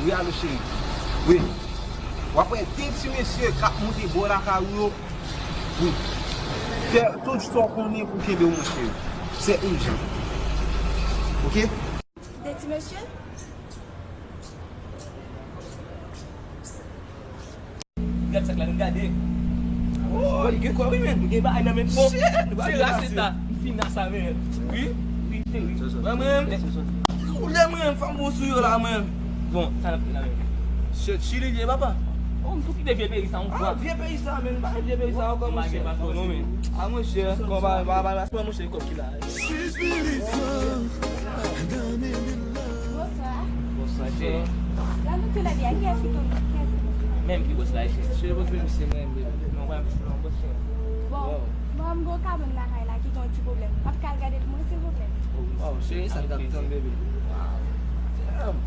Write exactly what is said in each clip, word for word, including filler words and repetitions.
Wi, alo, cheri. Wi. W ap wè de ti mesye k ap moute bò lakay ou yo. Wi. Fè tout sa w konnen pou kenbe w, monchè. Se ijan. Oke? De ti mesye? Gad sa k la, nou gade. Oh, li gen kò, wi, men. Li gen bagay nan men. Bon, shit, nou pral se rase ta. M fin nan sa, men. Wi, wi, cheri. Mwen, mwen, ou lè mwen, fanm bon sou yo la, mwen. Bon, sa n ap fè la, men. Shit, Chili li ye, papa. Oh, m tou kite vye peyi sa, yon fwa. Ah, vye peyi sa, men. Pa vye peyi sa ankò, monchè. Non, men. Ah, monchè, kòb pa, pa, pa, pa, monchè, kòb ki la. Bonswa. Bonswa, cheri. La nou tou lè byen. Kiyès ki tou? Kiyès ki bòs la? Menm ki bòs la, cheri. Cheri, bòs la, se mwen, baby. Non, pa yon bòs, cheri. Bon, bon, m gon kabann lakay la ki gon ti pwoblèm. M ap ka al gade l pou mwen, silvouplè? Oh, cheri, sa l t ap tann, baby. Wow. Damn.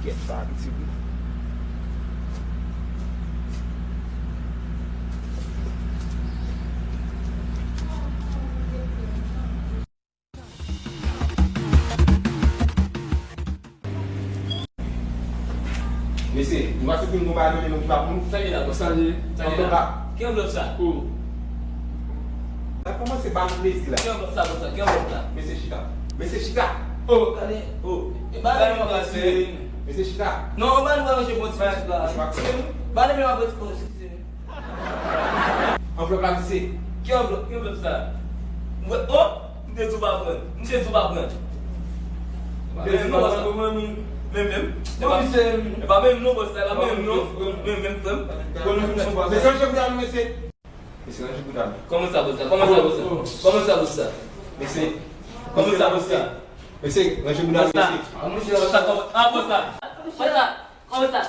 Kèt sa abitid wi. Mesye, nou pa soti nou gon bagay nan men nou ki pa pou nou. Sa gen la, bòs? Sa gen, sa gen la. Ki anvlòp sa? Oh. N ap kòmanse ba nou plezi la. Ki anvlòp sa, bòs la? Ki anvlòp sa? Mesye chita. Mesye chita. Oh, gade. Oh. E ba nou yon bagay. Mesye chita. Non, ba nou yon bagay, bon ti bagay la. Ba nou yon bagay, bon ti bagay. Anvlòp la, mesye. Ki anvlòp? Ki anvlòp sa? Mwen, oh! M te di w pa pran. M te di w pa pran. Menm non, bòs la. Menm, menm. E pa menm non, bòs la. E pa menm non. Menm, menm, frè m. Mesye, mesye, mesye. Mesye, ranje bouda m. Kòman sa, bòs la? Kòman sa, bòs la? Kòman sa, bòs la? Mesye. Kòman sa, bòs la? Mesye, ranje bouda m, mesye. Bòs la, kòman, ah, bòs la. Bòs la, kòman sa?